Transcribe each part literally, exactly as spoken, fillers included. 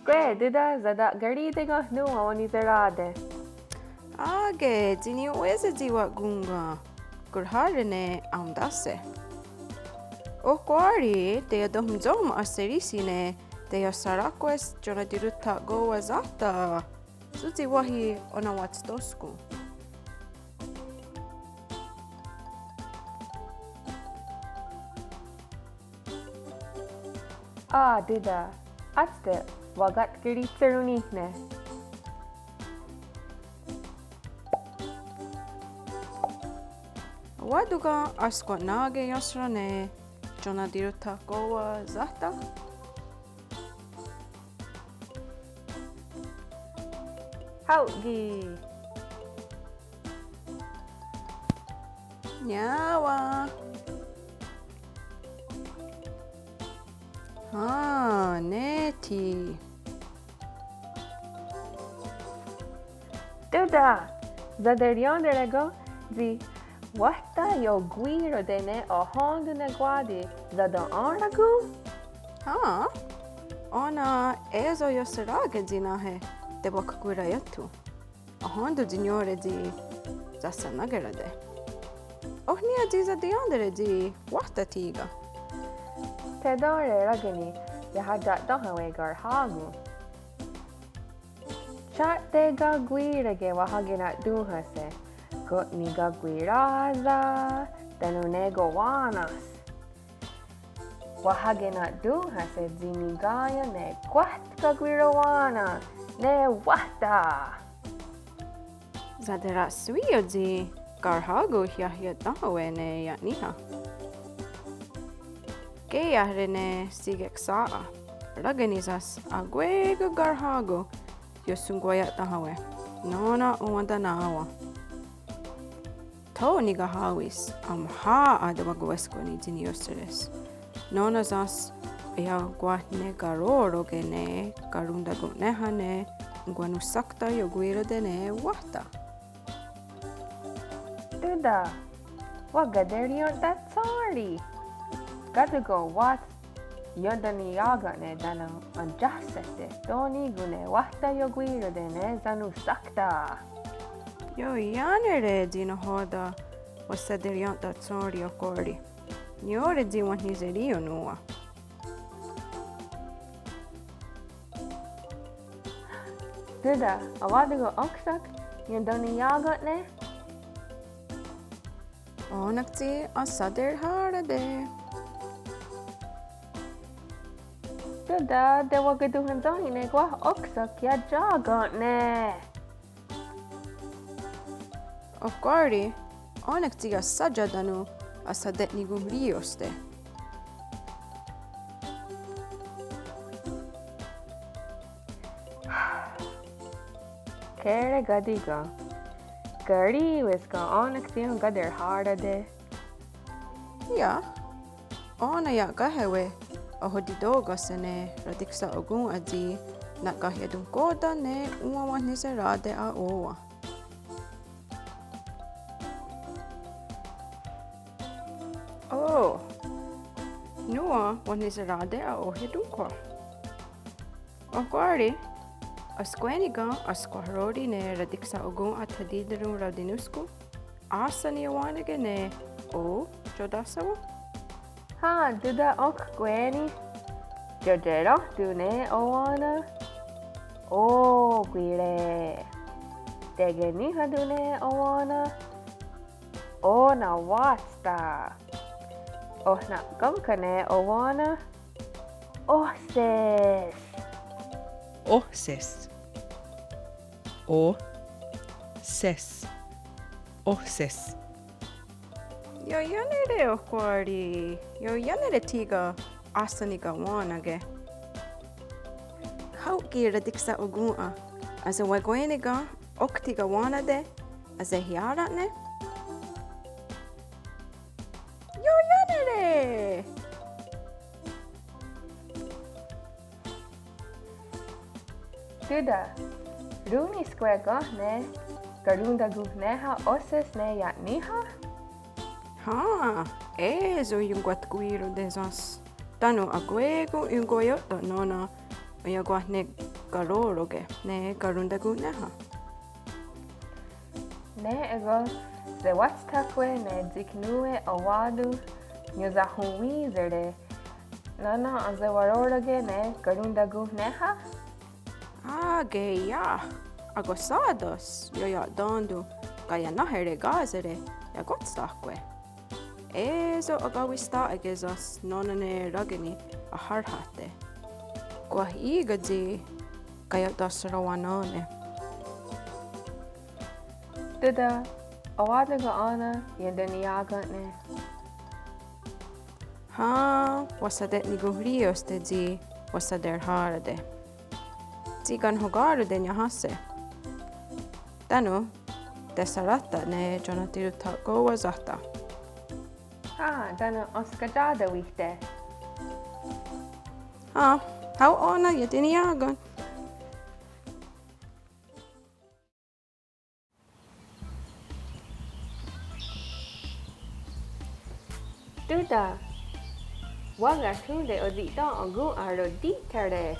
Kwe, Tóta, sata'karí:te ken nòn:wa wenhniserá:te? Á:ke, tsi niio'wé:sen tsi wa'kón:ken. Konhrhá:ren ne aontáhse. Ohkwá:ri, teiatonhwentsó:ma ahserísyi ne teiasharáhkwa's tiohnatirotha'kó:wa sáhta. Sótsi wáhi onawa'tstóhskon. Á:, Tóta, átste wa'katkerihserón:ni ne. Wá:ton ken ahskwanà:ke iénhsera ne tiohnatirotha'kó:wa sáhta? Hao' ki'. Niá:wen. Á:, ne thí. Tóta, saterièn:tare ken tsi wáhta iokwí:rote ne ohén:ton ne kwah tsi sata'èn:rakon? Á:, ó:nen é:so iohserá:ke tsi náhe tewakhkwiraiénthon. Ohén:ton tsi niió:re tsi sahsennakè:rate. Oh ní:se tsi saterièn:tare tsi wáhta thí:ken? Thetò:re rake'níha iahaia'ténhawe karhá:kon. Tsi tekakwirà:ke wahakena'tón:hahse, ken' nikakwirà:sa, tánon' ne kowá:nen's. Wahakena'tón:hahse tsi nikaià:ne kwah tkakwirowá:nen ne wáhta. Satera'swí:io tsi karhá:kon iahia'ténhawe ne ia'níha. Kè:iahre ne shikeksà:'a, rake'nísas akwé:kon karhá:kon ioshonkwaia'ténhawe, nó:nen owentennà:wen. Tho nikahá:wi's, aonhà:'a tewakwéskwani tsi niióhseres. Nó:nen sá:s iakwahnekaró:roke ne karontakonhnéha ne onkwanonhsákta iokwí:rote ne wáhta. Tóta, wakaterièn:ta'tshén:ri. Káton ken wáts iontenniyá:ken'ne' tánon' enhsátste' tho níkon ne wáhta iokwí:rote ne sanonhsákta. Ioiánere tsi nahò:ten wahsaterièn:ta'tshén:ri ohkwá:ri. Niió:re tsi wenhniserí:io nòn:wa. Tóta, enwá:ton ken ónhksak iontenniyá:ken'ne'? Ó:nenk tsi ahsaterhá:rate'. Tóta, tewakatonhwentsó:ni ne kwah ónhksak ia'yá:ken'ne'. Ohkwá:ri, ó:nenk tsi ahsatie' tánon' ahsate'nikonhrí:iohste'. Khere káti' ken. Karì:wes ken ó:nenk tsi enkaterhá:rate'. Iah, ó:nen ia'káhewe ahotitó:kenhse' ne ratiksa'okòn:'a tsi na'kahiatonkò:ten ne òn:wa wenhniserá:te' aó:wen. Ó:, nòn:wa wenhniserá:te' aohiatónhkwa. Ohkwá:ri, ahskwé:ni ken ahskwahró:ri ne ratiksa'okòn:'a thati'teron raotinónhskon? Áhsen niiowén:nake ne ó: tiotáhsawen? Hen, Tóta, ónhkwé:ni. Tiotierónhton ne owén:nen, ó:kwire. Tekeníhaton ne owén:nen, ó:nen wátsta. Ohnekónhka ne owén:nen, óhses. Óhses. Óhses. Óhses. Ioiánere ohkwá:ri, ioiánere thí:ken áhsen nikawén:nake. Hao' ki' ratiksa'okòn:'a, ahsewakwé:ni ken ók thí:ken wén:nate', ahsehiá:ra'ne'. Ioiánere! Tóta, rón:neskwe' ken ne karontakonhnéha óshes ne ia'níha? Hen, é:so ionkwatkwiró:ten' sá:s. Tánon' akwé:kon ionkwaió'ten' nó:nen aiakwahne karò:roke ne karontakonhnéha. Nè:'e ken' sewatstháhkwe ne tsi nón:we a:wá:ton niiohsahonwí:sere nó:nen ensewaroró:roke ne karontakonhnéha? Á:ke iah, akohsá:tens ioia'tén:ton kaiennáhere kà:sere iakónhstahkwe. É:so akawistà:'a ke' sens nó:nen ne rake'níha ahárhahte'. Kwah í:ken tsi kaia'tahserowanón:ne'. Tóta, a:wá:ton ken' ó:nen ienteniiá:ken'ne'? Hen, wahsate'nikonhrí:iohste' tsi wahsaterhá:rate'. Tsi kanhokà:ronte' niahà:se'. Tánon tesaráhta' ne tiohnatirothahkó:wa sáhta'. Hen, tánon enskatià:ta wíhte'. Hen, hao' ó:nen ienteniiá:ken'. Tóta, wakathón:te' otsi'tèn:'a onkón:ha roti'thá:re'.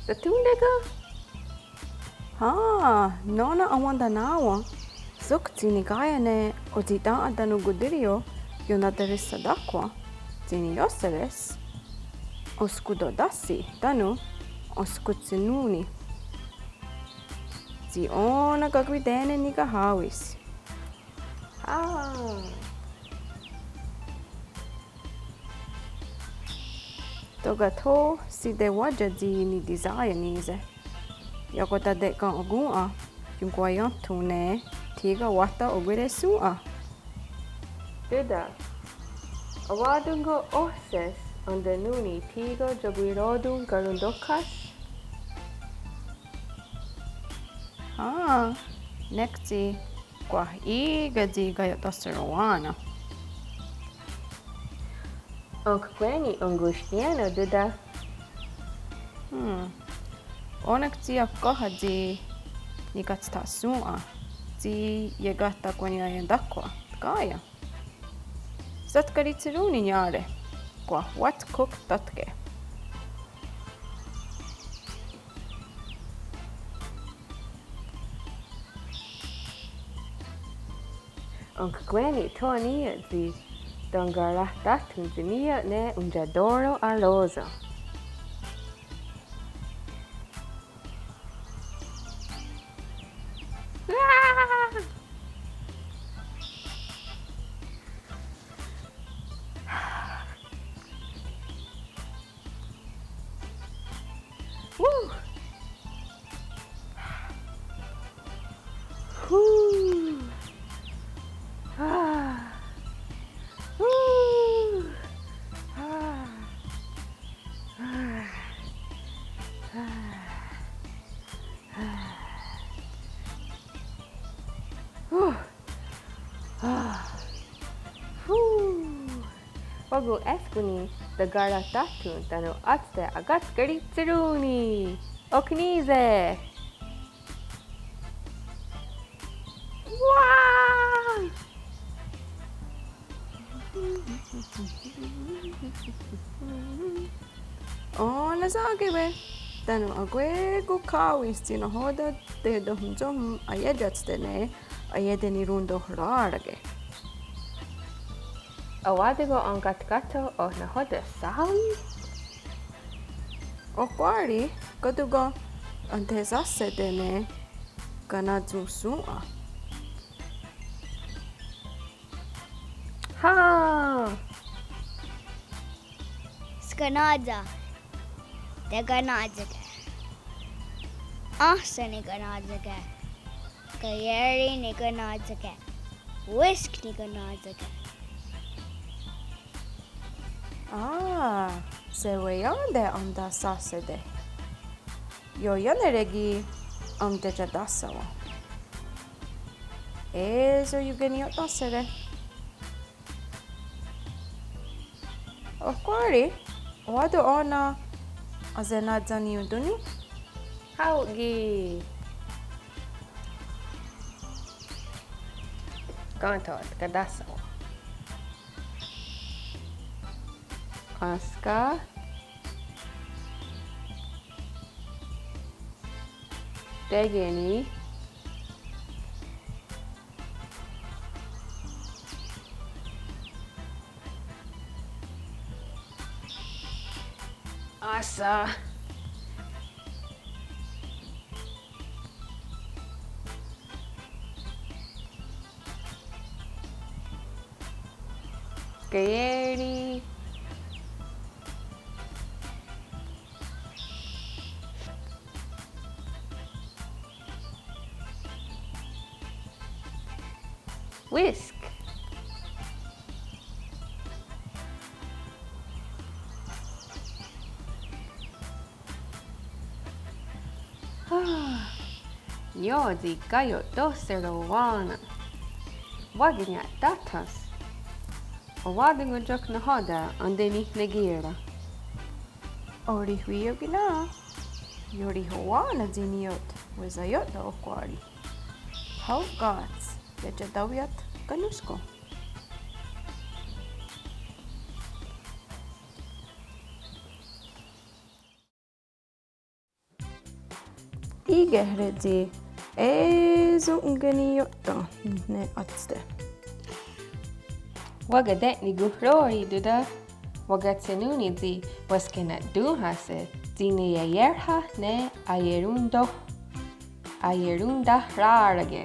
Sathón:te' ken? Hen, nó:nen enwentahná:wen', sok tsi niká:ien' ne otsi'tèn:'a tánon kontírio ionaterihsatáhkhwa tsi niióhseres, enskotò:ten' tánon enskotshennón:ni. Tsi ó:nen kakwitè:ne nikahá:wi's. Hen. Tóka' tho tsi tewátia tsi nitisá:ien ní:se'. Iakotate'ken'okòn:'a ionkwaiénthon ne thí:ken wáhta okwirehsòn:'a. Tóta, a:wá:ton ken' óshes entennón:ni thí:ken iakwiró:ton karontókhahs? Hen, nek tsi kwah í:ken tsi kaia'tahserowá:nen'. Enkkwé:ni' enkostié:nen', Tóta. Hmm. Ó:nen ki' tsi akwáh tsi nikatstahshòn:'a tsi iekahtakwaniaientáhkhwa ká:ien. Satkaritsherón:ni nià:re', kwah wa'tkhoktátke'. Enkkwé:ni' tho ní:ioht tsi tenkarahtáhton tsi ní:ioht ne ontiató:ron aró:sen. Woo! Hoo! Ah! Woo! Ah! Ah! Ah! Ah! Woo! Ah. Hoo! Wakon'wéskwani tenkarahtáhton tánon átste akatkaritsherón:ni. Ok ní:se'. Wáá! Ó:nen sa'kéwe'. Tánon akwé:kon ká:wis tsi nahò:ten tehontsóhon aiétiatste' ne aietenirontohrà:rake'. A:wá:ton ken' enkatkáhtho' oh nahò:ten sá:wi? Ohkwá:ri, ká:ton ken' entesáhsete' ne kanatshonhsòn:'a. Hen. Skanatshà:'a. Tekanatshà:ke. Áhsen nikaná:tsake'. Kaié:ri nikaná:tsake'. Wísk nikaná:tsake'. Á:, seweién:te' entesáhsete'. Ioiánere' ki' entetsiatáhsawen'. É:so ionkeniia'táhsere'. Ohkwá:ri, wá:ton ó:nen asenatsaniión:ni'? Hao' ki'. Kén:ton katáhsawen'. Énska. Tékeni. Áhsen. Kaié:ri. Wísk. Niió:re tsi kaio'tóhse rowá:nen. Wa'kenia'táthens. Enwá:ton' ok nahò:ten' entenikèn:ra. Orihwí:io ki' nà:'a. Iorihowá:nen tsi niió:re wesaió'ten' ohkwá:ri. Hao' ká:ts iethiatáweia'ts kanónhskon. Í:kehre tsi é:so onkeniió'ten' ne átste. Wakate'nikonhró:ri Tóta, wakatshennón:ni tsi weskena'tón:hahse tsi niiaiérha ne aierón:ton, aierón:ton rá:rake.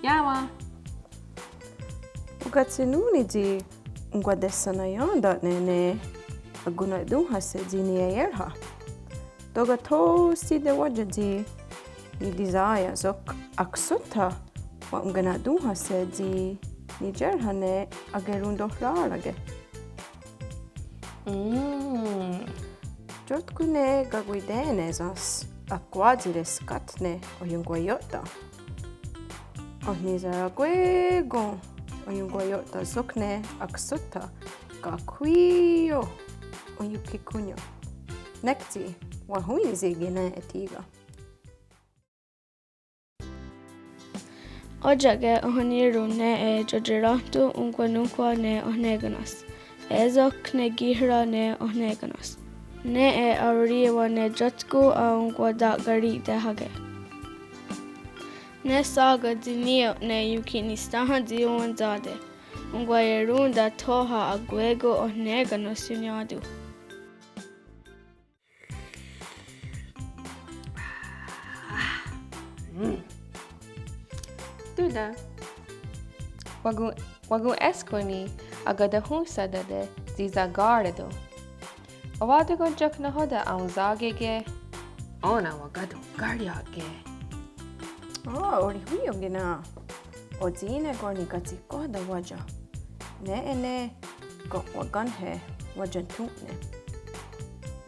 Iá:wen. Wakatshennón:ni tsi onkwate'shennaién:ta'ne' ne akona'tón:hahse tsi niiaiérha. Tóka' tho tsi tewá:iats tsi nitisá:ien' sok akhsótha wa'onkena'tón:hahse tsi nitiérha ne aierón:ton rá:rake. Mm. Tiótkon ne kakwitè:ne' sá:s akwá:tsire skátne oien'kwaió'ten'. Oh nisarakwé:kon oien'kwaió'ten' sok ne akhsótha kakhwí:io oien'khikhónnion'. Nek tsi wahón:nise' ki' nè:'e thí:ken. Ótia'ke ohonì:ron' nè:'e iotién:ton onkwanónhkwa ne ohné:kanos. É:so khnekíhrha' ne ohné:kanos. Nè:'e aorì:wa ne tiótkon aonkwata'karí:tehake. Ne sá:ka tsi ní:ioht ne ionkhi'nisténha tsi owentsá:te'. Onkwaierón:ten' thó:ha akwé:kon ohné:kanos ionnià:ton. Tóta, wako, wakon'wéskwani akatahónhsatate' tsi sakará:ton. Enwá:ton' ok nahò:ten' aonsà:keke'. Ó:nen wakatonhkária'ke' ke. Ó:, orihwí:io ki' nà:'a. Otsì:nekwar nikatsikhò:ten' wá:iats. Nè:'e ne kon'wakánhe' wá:iatshon'ne'.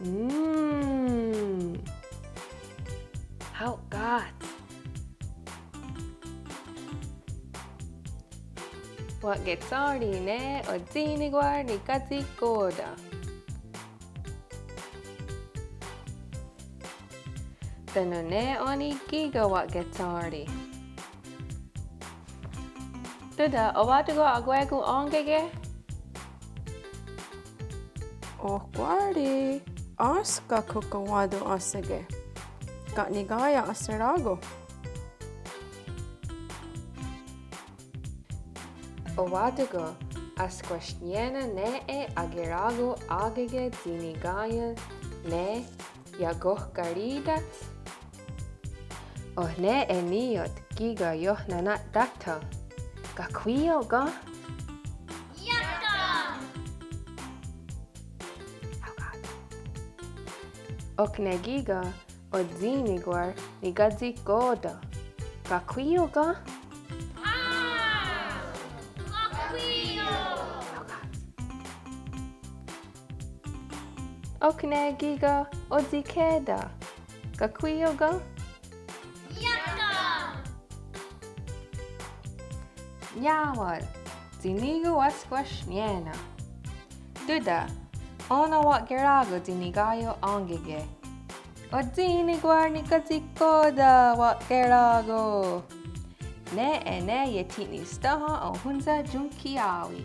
Mm. Hao' ká:ts. Wa'ketshén:ri ne otsì:nekwar nikatsikhò:ten'. Tánon ne ó:ni kí:ken wa'ketshén:ri. Tóta, enwá:ton' akwé:kon á:keke'. Ohkwá:ri, énska kho enwá:ton' á:seke'. Ka' niká:ien ahserá:ko'. Enwá:ton' askwahsnié:nen' nè:'e akerá:ko' á:keke' tsi niká:ien ne iakohkarì:tats. Oh nè:'e ní:ioht kí:ken iohnenna'táthon. Kakhwí:io ken? Iah ken. Ok ne kí:ken otsì:nekwar nikatsikhò:ten. Kakhwí:io ken? Á:, kakhwí:io. Ok ne kí:ken otsikhè:ta. Kakhwí:io ken? Iah ken. Niá:wen, tsi ní:kon wahskwahsnié:nen'. Tóta, ó:nen wa'kerá:ko' tsi niká:ien á:keke'. Otsì:nekwar nikatsikhò:ten wa'kerá:ko'. Nè:'e ne iethi'nisténha ohóntsa ionkhiiá:wi.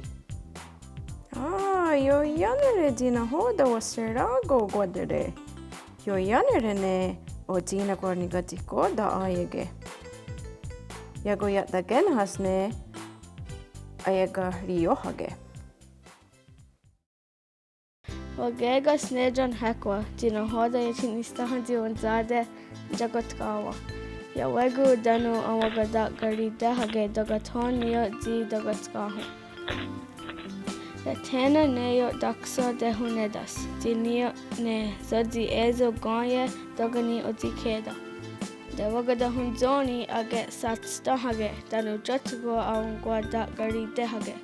Á:, ioiánere tsi nahò:ten wahserá:ko' kwá:tere. Ioiánere ne Otsì:nekwar nikatsikhò:ten aié:ke'. Iakoia'takéhnhas ne aiakarióhake'. Waké:ka's ne Tionhekwa tsi nahò:ten iotsi'nisténha tsi onsá:te' iakotkà:wa. Iawé:kon tánon enwakata'karí:tehake' tóka' tho ní:ioht tsi tokatskà:hon. Iah thé:nen ne iotákson tehonné:ta's tsi ní:ioht ne sótsi é:so kén:ie tóka' ni' otsikhè:ta. Tewakatonhwentsó:ni ake'satsténhake' tánon tiótkon aonkwata'karí:tehake'.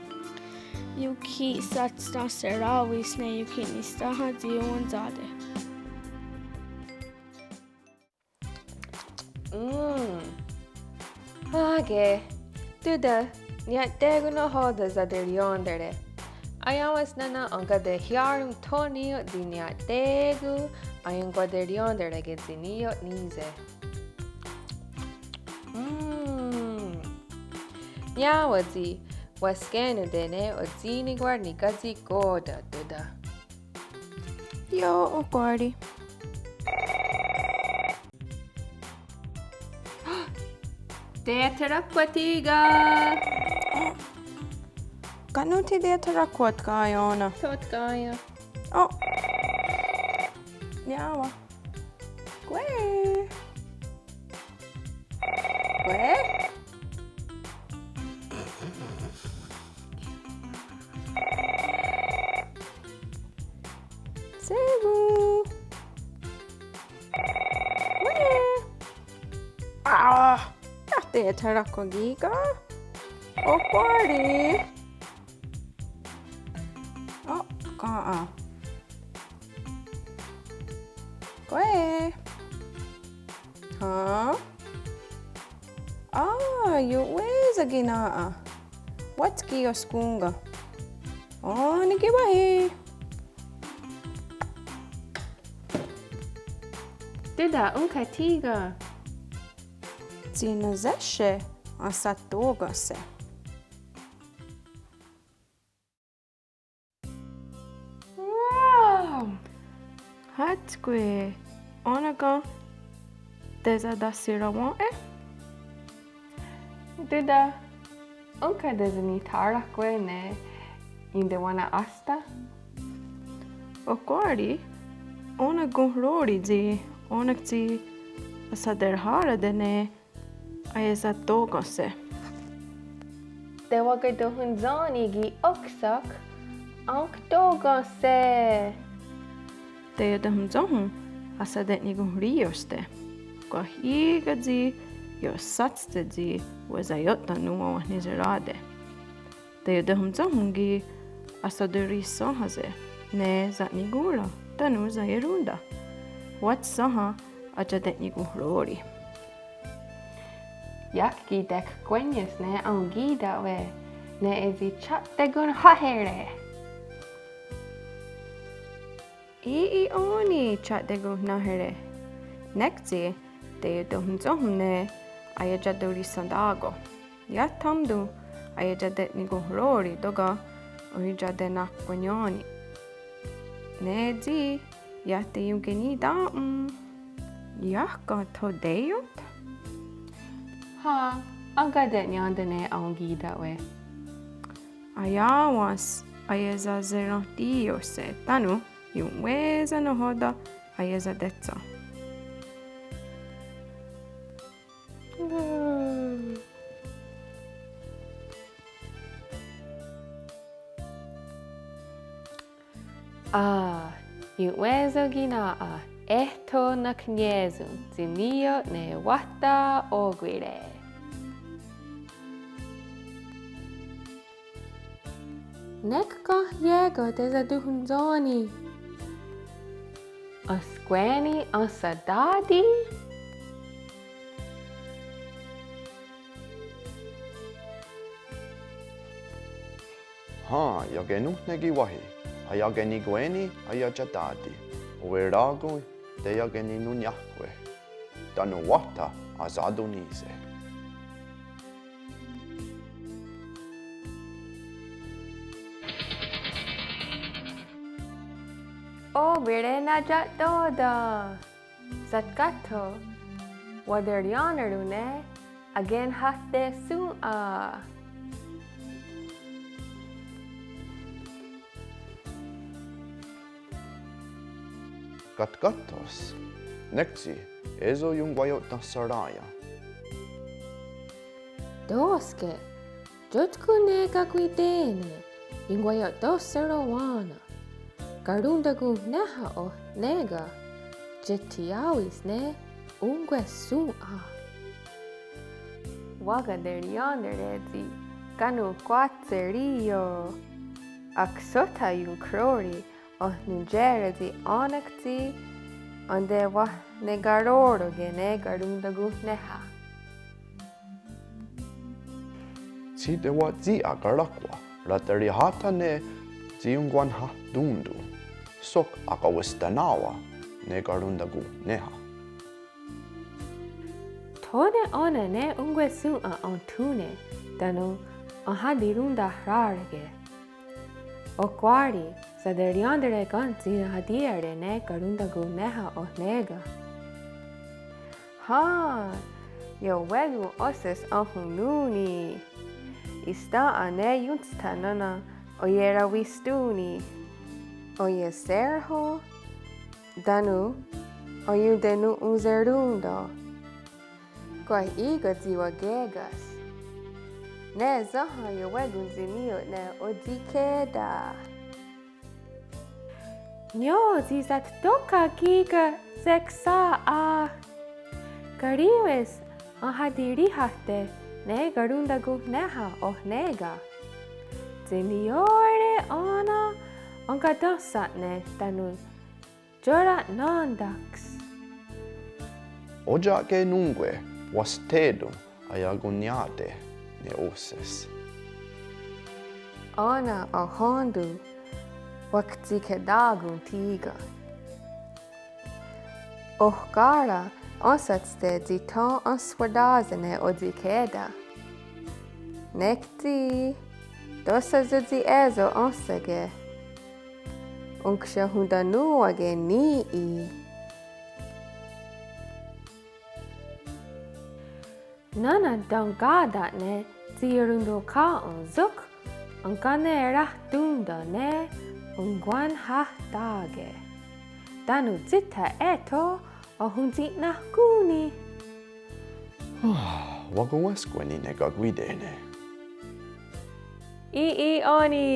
Ionkhi'satsténha será:wis ne ionkhi'nisténha tsi onsá:te'. Mm. Á:ke', Tóta, nia'té:kon nahò:ten saterièn:tare'. Aiá:wens né:nen enkatehià:ron tho ní:ioht tsi nia'té:kon aionkwaterièn:tarake' tsi ní:ioht ní:se'. Mm. Niá:wen tsi wahské:nonte' ne otsì:nekwar nikatsikhò:ten, Tóta. Ió:kwari. Teietherákwaht í:ken. Ka' nón: teietherákwaht ken ó:nen? Tho ken ó:nen? Oh. Niá:wen. Kwé. Kwé. Sebu. Kwé. Ah, iah teietherákwaht í:ken. Ohkwá:ri. Oh, ken. Kwé. Hen? Ah, ion'wé:sen ki' nà:'a. Wátski ioskón:ka. Oh, nikiwáhi. Tóta, ónhka thí:ken? Tsi nahséhse' ahsató:kenhse'. Wow! Hátskwi, ó:nen ken tesatahsirawèn:'e? Tóta, ónhka tesanihthá:rahkwe' ne iontewá:nen áhsta? Ohkwá:ri, ó:nen konhró:ri tsi ó:nenk tsi ahsaterhá:rate' ne aiesató:kenhse'. Tewakatonhwentsó:ni ki' óksa'k aonhtó:kenhse'. Teiotonhwentsóhon ahsate'nikonhrí:iohste'. Kwah í:ken tsi ioshátste' tsi wesaió'ten nòn:wa wenhniserá:te'. Teiotonhwentsóhon ki' ahsatoríshenhase' ne sa'nikón:ra tánon saierón:ta. Wáts sénha atiate'nikonhró:ri. Iah ki' tekhkwénnies ne aonkì:ta'we', ne é:tsi tia'tekonhnháhere'. Í:'i ó:ni tia'tekonhnháhere'. Nek tsi teiotonhwentsóhon ne aiatiatoríshentá:ko'. Iah thaón:ton aiatiate'nikonhró:ri tóka' ohiatiatenahkwenién:ni. Ne tsi iah teionkeníta'on. Iah ken tho té:ioht? Hen, enkate'nién:ten' ne aonkì:ta'we'. Aiá:wens aiesaserenhtí:iohse' tánon ion'wé:sen nahò:ten aiesatétshen. Ah, ion'wé:sen ki' nà:'a, eh tho naknié:sen tsi ní:ioht ne wáhta okwí:re'. Nek ken ié:ken tesatonhwentsó:ni? Enhskwé:ni enhsatá:ti? Hen, iakenónhne ki' wáhi, aiakenikwé:ni aiatiatá:ti, okwirà:kon teiakeninonniáhkwe', tánon wáhta ahsatón:nise'. Okwí:re' natia'tò:ten. Satkáhtho, waterièn:tarons ne akenhahti'shòn:'a. Katkáthos, nek tsi é:so ionkwaio'tenhserá:ien. Tó:ske, tiótkon ne kakwitè:ne, ionkwaio'tenhserowá:nen. Karontà:kon néha ohné:ka, tsethiiá:wis ne onkwehshòn:'a. Wakaterièn:tare tsi kanonhkwa'tsherí:io. Akhsótha ionkhró:ri, oh nontié:ren tsi ó:nen ki' tsi entewahnekaró:roke' ne karontà:kon néha. Tsi tewatsì:ra'k karáhkwa raterihá:tha ne tsi ionkwanhahtón:ton. Sok akawestenná:wen ne karontà:kon néha. Thó:ne ó:nen ne onkwehshòn:'a enthón:ne tánon enhatirón:ta rahrà:ke. Ohkwá:ri, saterièn:tare ken tsi nahatí:iere' ne karontà:kon néha ohné:ka. Hen, iowé:kon óshes ahonnón:ni. Ista' ne ióntstha nó:nen oierawistón:ni. Oiesérho tánon oiontenon'onserón:ten. Kwah í:ken tsi waké:ka's. Ne sénha iowé:kon tsi ní:ioht ne otsikhè:ta. Nió:re tsi sattókha kí:ken seksà:'a. Karì:wes enhatirihà:te' ne karontà:kon néha ohné:ka. Tsi nió:re ó:nen enkaténhsa'ne' tánon tiora'nén:taks. Ótia'ke nón:kwe wahsté:ton aiakonnià:te' ne óshes. Ó:nen ahón:ton waktsikhè:takon thí:ken. Ohkwá:ra ensátste' tsi tho enswatá:se' ne otsikhè:ta. Nek tsi, tóhsa tsi é:so enhsà:ke. Onkhsiahontanòn:wake' ní:'i. Nó:nen tenkà:ta'ne' tsi ierontón:ka' ó:nen sok enkaneráhtonte' ne onkwanhahtà:ke'. Tánon tsíta eh tho ahontsì:nahkón:ni. Wakon'wéskwani ne kakwitè:ne. Í:'i ó:ni.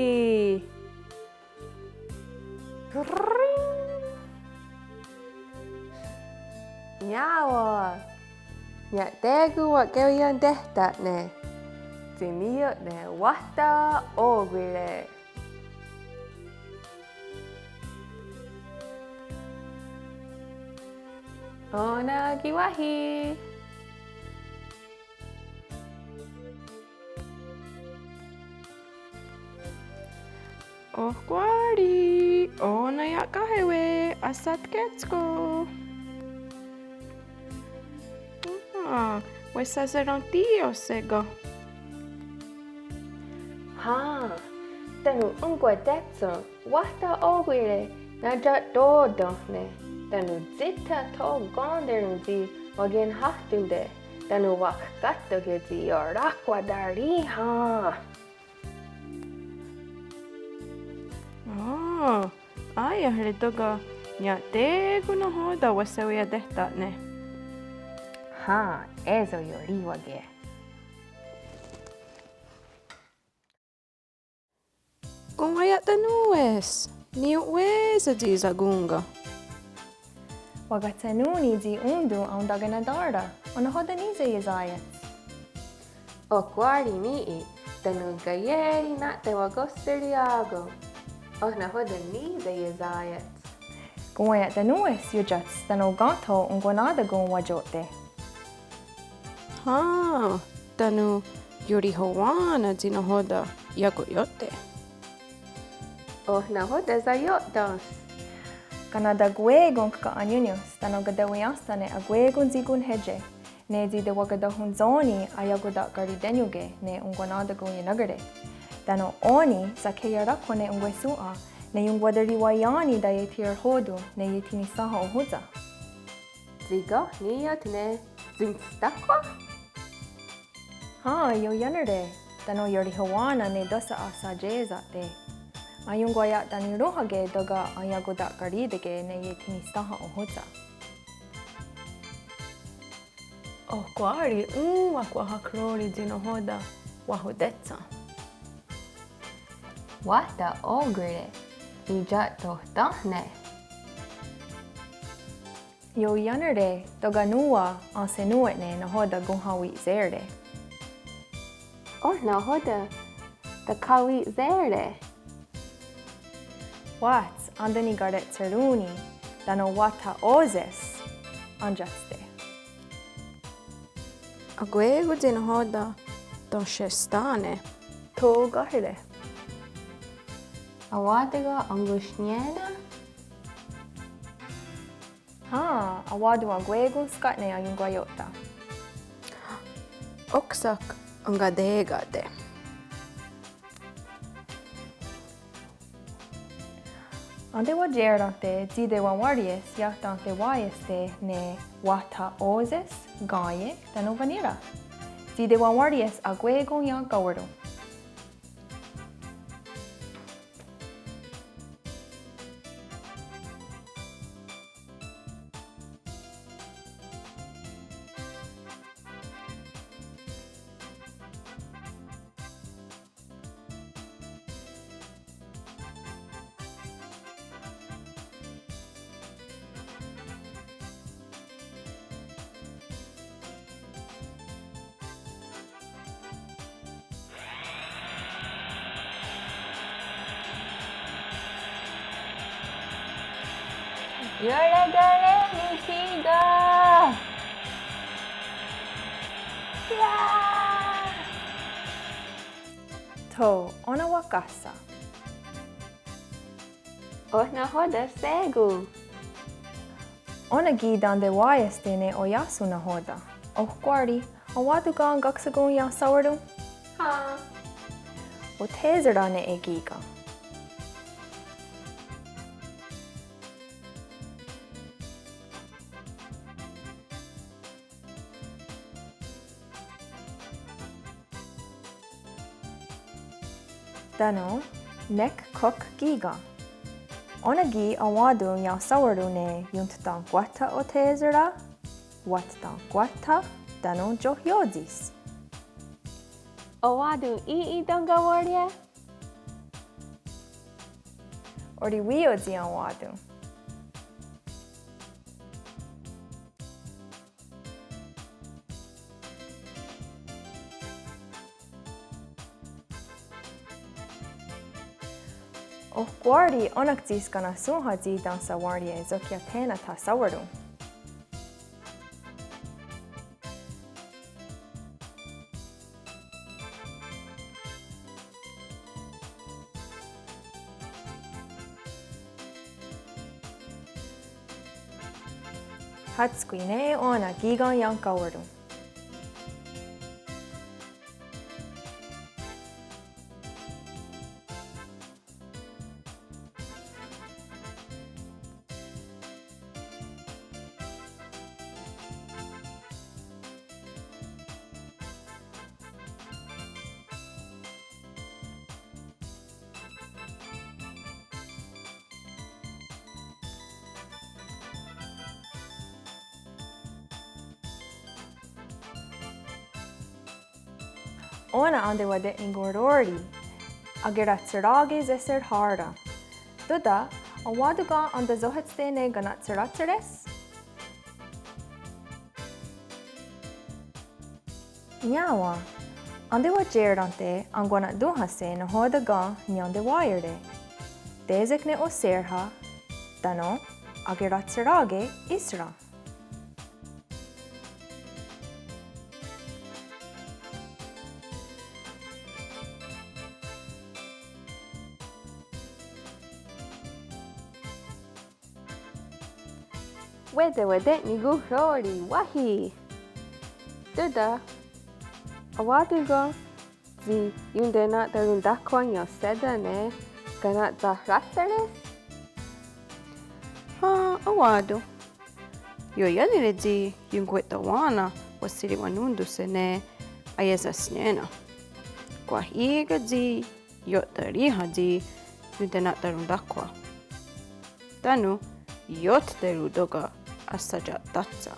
Niá:wen. Nia'té:kon wa'keweientéhta'ne'. Tsi ní:ioht ne wáhta okwí:re'. Ó:nen ki' wáhi. Ohkwá:ri, ó:nen ia'káhewe', ahsatkétsko'. Á, wehsaserentí:io's shé:kon. Hen, tánon onkwatétsho' wáhta okwí:re' natia'tò:ten'ne', tánon tsíta tho kén:teron tsi wakenhahtón:te', tánon wahkkáhtoke' tsi ioráhkwa taríhen. Á, aiahrè:'a tóka' nia'té:kon nahò:ten wahseweientéhta'ne'. Hen, é:so iorì:wake'. Konwaia'tanòn:we's, niio'wé:sen tsi sakón:ka. Wakatshennón:ni tsi ón:ton aontakenatèn:ra, oh nahò:ten ní:se iesá:iats? Ohkwá:ri ní:'i, tánon kaié:ri na'tewakohseriia'kon. Oh nahò:ten ní:se iesá:iats? Konwaia'tanòn:we's iotiáts tánon ken tho onkwanà:takon watió'te'. Hen, tánon iorihowá:nen tsi nahò:ten iakoió'te'. Oh nahò:ten saió'ten's? Kaná:ta akwé:kon ken aniónnios tánon kateweiénstha ne akwé:kon tsi konhétie', ne tsi tewakatonhwentsó:ni aiakota'kariténion ne onkwanà:takon ienà:kare'. Tánon ó:ni sakheiarákhwa ne onkwehshòn:'a, ne ionkwateriwaién:ni taiethierhó:ton ne iethi'nisténha ohóntsa'. Tsi ken ní:ioht ne ionttáhkhwa? Hen, ioiánere, tánon iorihowá:nen ne tóhsa ahsatié:sa'te'. Aionkwaia'tanirónhake tóka' aiakota'karí:teke' ne iethi'nisténha ohóntsa. Ohkwá:ri òn:wa kwah akhró:ri tsi nahò:ten wahotétshen. Wáhta ò:kwire', iia'tohténhne'. Ioiánere, tóka' nòn:wa enhsenòn:we'ne' nahò:ten konhawi'tshé:re'. Oh nahò:ten takhawi'tshé:re'? Wáts, én:ta nikare'tsherón:ni, tánon wáhta ó:sehs én:tste'. Akwé:kon tsi nahò:ten tahsestá:ne'. Tho káhere'. Awá:ton' enkonhsnié:na'? Hen, awá:ton' akwé:kon skátne aionkwaió'te'. Óksa'k enkateká:te'. Én:ta wa'thié:ra'te' tsi tewawénries iah tentewá:ieste' ne wáhta ó:sehs, ká:ien tánon wenhní:ra'. Tsi tewawénries akwé:kon iah ká:waron'. Iorakaré:ni kí:ken. Tho, ó:nen wa'kà:sa'. Oh nahò:ten shé:kon? Ó:nen ki' tentewá:ieste' ne oiáhson nahò:ten. Ohkwá:ri, awá:ton' ken kaksakón iah sawá:ron'? Hen. Othè:sera' ne kí:ken. Tánon nek khok kí:ken. Ó:nen ki' awá:ton' iah sawá:ron' ne ionttenkwáhtha othè:sera', wa'ttenkwáhtha tánon tiohió'tsis. Awá:ton' í:i tenkawénrie'? Orihwí:io tsi awá:ton'. Ohkwá:ri ó:nenk tsi skanenhsónha tsi tensawénrie' sok iah thé:nen thasawá:ron'. Hátskwi ne ó:nen kí:ken iah ká:waron'. Ó:nen én:tewe' te'nikonhró:ri', akera'tsherá:ke seserhá:ren'. Tóta, awá:ton' ken entesóhetste' ne kana'tsheráhtseres? Iá:wen, én:tewe' tié:rehte' enkwana'tón:hahse' nahò:ten ken nientewá:iere'. Tések ne osérha', tánon akera'tsherá:ke íhsera'. Wé:tewe' te'nikonhró:ri', wáhi. Tóta, awá:ton' ken tsi iontena'tarontáhkhwa' niiohsè:ta' ne kana'tsheráhtseres? Hen, awá:ton'. Ioiánere tsi ionkwetowá:nen wahsiri'wanón:tonhse' ne aiesasnié:nen. Kwah í:ken tsi io'taríhen tsi iontena'tarontáhkhwa'. Tánon ioterohtóka' ahsatia'táhtha.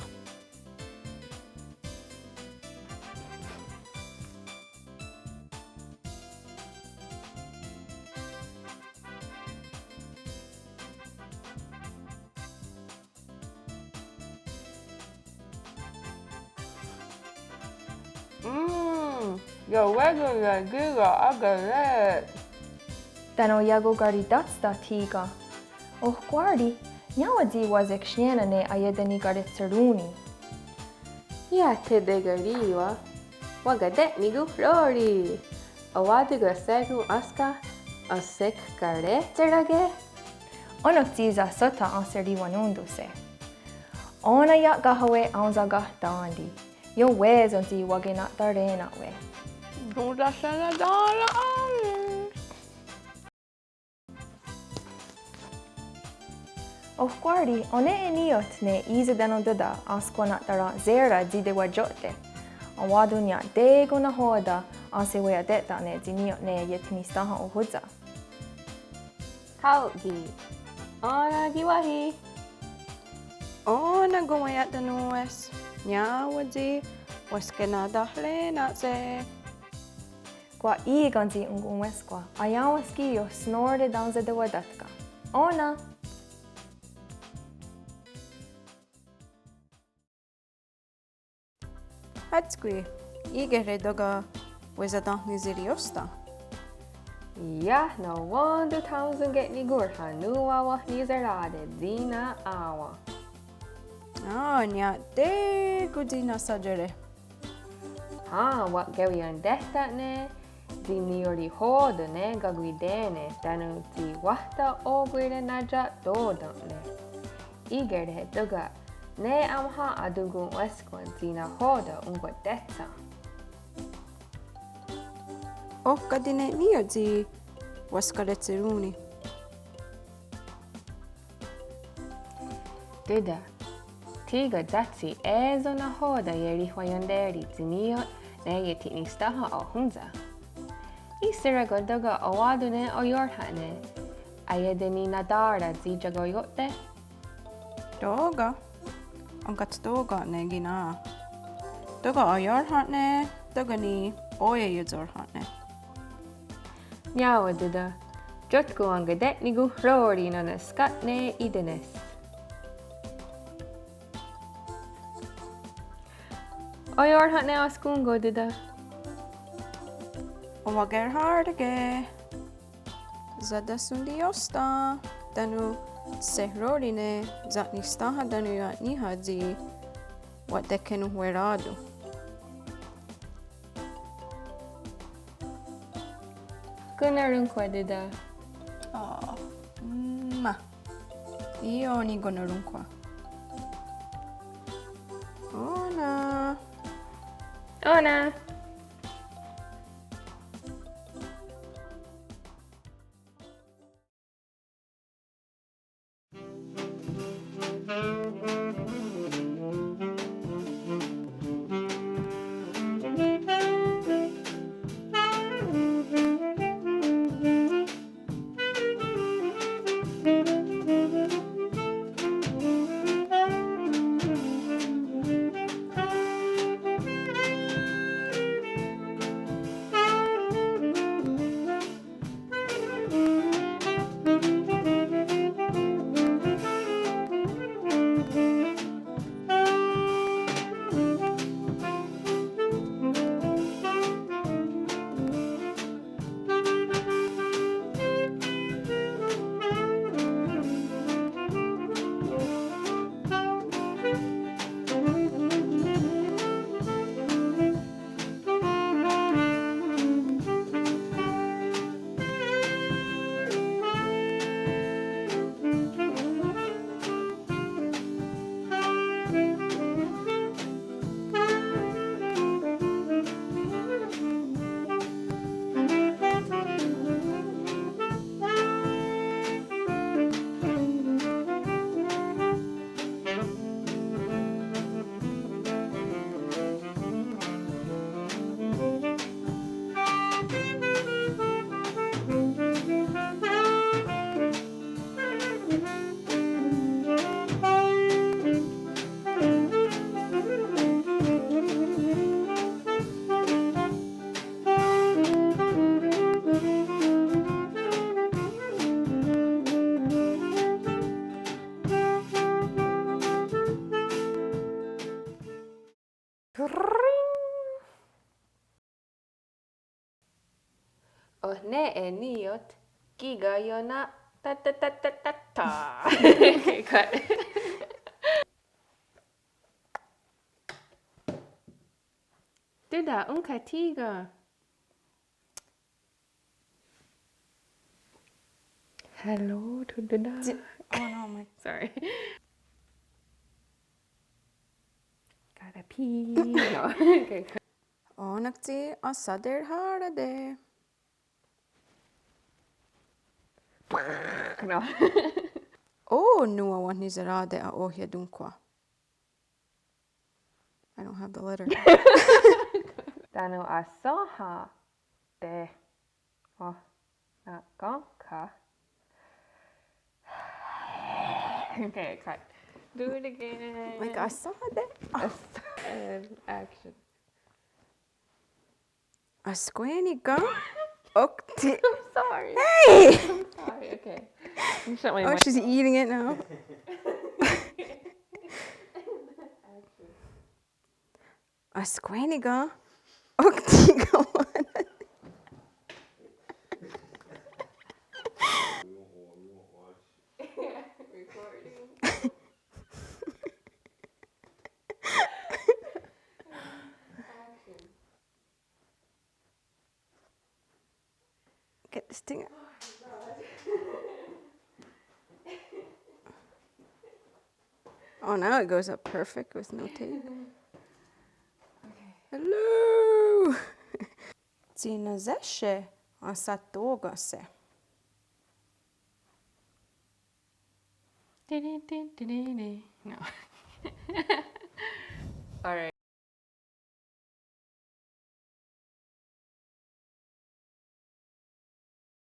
Mm, iawé:kon ne kí:ken akerè:t. Tánon iakokaritatstá:ti' thí:ken. Ohkwá:ri, niá:wen tsi wahseksnié:nen ne aietenikarehtserón:ni. Iah tetekarì:wa, wakate'nikonhró:ri. Enwá:ton ken shé:kon énska ahsekkaréhtserake'? Ó:nen ki' sahsótha ahserihwanón:tonhse'. Ó:nen ia'káhewe' aonsakahtén:ti. Ion'wé:sen tsi wakena'taré:na'we'. Ohkwá:ri, ó:nen ní:ioht ne í:se tánon Tóta ahskwana'tarenhsera tsi tewatió'te. Enwá:ton nia'té:kon nahò:ten ahseweia'téhta'ne' tsi ní:ioht ne iethi'nisténha ohóntsa. Thaó:ti. Ó:nen ki' wáhi. Ó:nen konwaia'tanòn:we's. Niá:wen tsi wahskena'taré:na'se'. Kwah í:ken tsi onkwehskwá:'a iá:wens ki' iohsnó:re' tánon setewatátka'. Ó:nen. Hátskwi, í:kehre' tóka' wesatenhniserí:iohstha'. Iah nonwén:ton thaonsenkehnikónhrhen nòn:wa wenhniserá:te' tsi na'á:wen'. Á, nia'té:kon tsi nahsá:iere'. Á, wa'keweientéhta'ne' tsi niiorihò:ten' ne kakwitè:ne' tánon tsi wáhta okwí:re' natia'tò:ten'ne'. Í:kehre' tóka' ne aonhà:'a tonkwehskwá:'a tsi nahò:ten' onkwatéhtha'. Oh ká:ti' ne ní:ioht tsi wahskarehtserón:ni. Tóta, thí:ken tánon é:so nahò:ten' ierihwaienté:ri' tsi ní:ioht ne iethi'nisténha ohóntsa. Í:sehre' ken tóka' enwá:ton ne oiórhen'ne' aieteninatá:ra' tsi iakoió'te'? Tóka'. Enkattó:ken'ne' ki' nà:'a. Tóka' oiórhen'ne', tóka' ni' ó:ia' iotsórhen'ne'. Niá:wen Tóta, tiótkon enkate'nikonhró:ri nó:nen skátne í:tene's. Oiórhen'ne' ahskón:ko Tóta. Owakerhá:rake'. Satahsontióhstha' tánon sehró:ri' ne sa'nisténha tánon io'níha tsi wa'tekhenonhwerá:ton. Konnorónhkhwa' Tóta. Á, ma. Í:i ó:ni konnorónhkhwa'. Ó:nen. Ó:nen. Oh nè:'e ní:ioht kí:ken ionatá:ta. Okay, cut. Tóta, ónhka thí:ken? Hello, Tóta. Ti-, oh no, my, sorry. Gotta pee. No. Okay. Ó:nen ki' ahsaterhá:rate'. No. Oh, nòn:wa wenhniserá:te' aohiatónhkwa. I don't have the letter. Tánon ahsénha te' oh, not gonka. Okay, cut. Do it again. Like, ahsénha te'. And action. Ahskwé:ni' ken ok ti- I'm sorry. Hey! I'm sorry, okay. You shut my Oh, mic. She's eating it now. Action. Ahskwé:ni' ken ok ti- Recording. Action. Get this thing out. Oh, now it goes up perfect with no tape. Okay. Hello! Tsi nahò:ten ahsató:kenhse'? Tin, tin, tin, tin, tin. No.